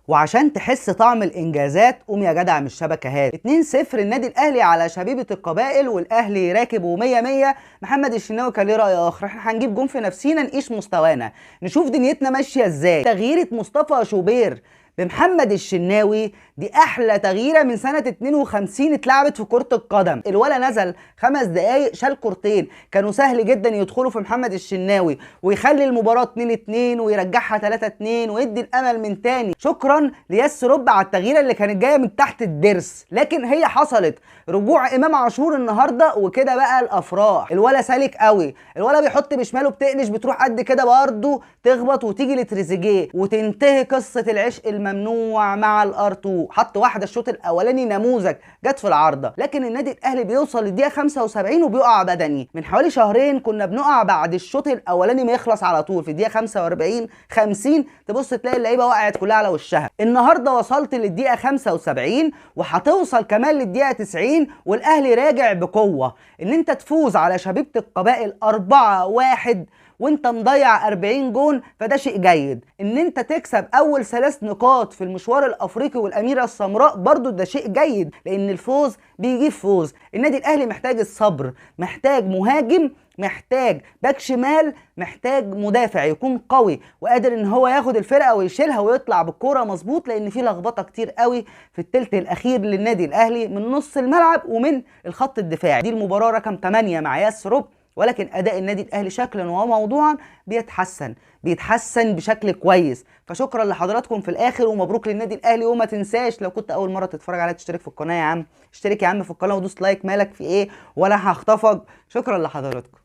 وعشان تحس طعم الانجازات قوم يا جدع من الشبكة هات. 2-0 النادي الاهلي على شبيبة القبائل، والاهلي راكب و100 100. محمد الشناوي كان ليه راي اخر، احنا هنجيب جون في نفسينا، نقيس مستوانا، نشوف دنيتنا ماشية ازاي. تغييره مصطفى شوبير بمحمد الشناوي دي احلى تغييره من سنة 52 اتلعبت في كره القدم. الولا نزل 5 دقايق شال كورتين كانوا سهل جدا يدخلوا في محمد الشناوي ويخلي المباراة 2-2 ويرجعها 3-2 ويدي الامل من تاني. شكرا لياس رب على التغييره اللي كانت جاية من تحت الدرس، لكن هي حصلت. رجوع امام عاشور النهارده وكده بقى الافراح. الولا سالك قوي، الولا بيحط بشماله بتقلش بتروح قد كده برده تخبط وتيجي لتريزيجيه وتنتهي قصة العشق الممنوع مع الارتو. حط واحدة الشوط الاولاني نموذج جت في العارضة، لكن النادي الاهلي بيوصل للدقيقه 75 وبيقع بدني. من حوالي شهرين كنا بنقع بعد الشوط الاولاني ما يخلص على طول في الدقيقة 45 50 تبص تلاقي اللعيبة وقعت كلها على وشها. النهارده وصلت للدقيقه 75 وهتوصل كمان للدقيقه 90 والاهلي راجع بقوة. ان انت تفوز على شبيبة القبائل 4-1 وانت مضيع 40 جون فده شيء جيد. ان انت تكسب اول 3 نقاط في المشوار الافريقي والاميره السمراء برضو ده شيء جيد، لان الفوز بيجيب فوز. النادي الاهلي محتاج الصبر، محتاج مهاجم، محتاج باك شمال، محتاج مدافع يكون قوي وقادر ان هو ياخد الفرقة ويشيلها ويطلع بالكورة مظبوط، لان في لخبطة كتير قوي في الثلث الاخير للنادي الاهلي من نص الملعب ومن الخط الدفاعي. دي المباراة رقم 8 مع ياس رب، ولكن اداء النادي الاهلي شكلا وموضوعا بيتحسن بشكل كويس. فشكرا لحضراتكم في الاخر ومبروك للنادي الاهلي. وما تنساش لو كنت اول مرة تتفرج عليا تشترك في القناة يا عم، اشترك يا عم في القناة ودوس like، مالك في ايه ولا هخطفك. شكرا لحضراتكم.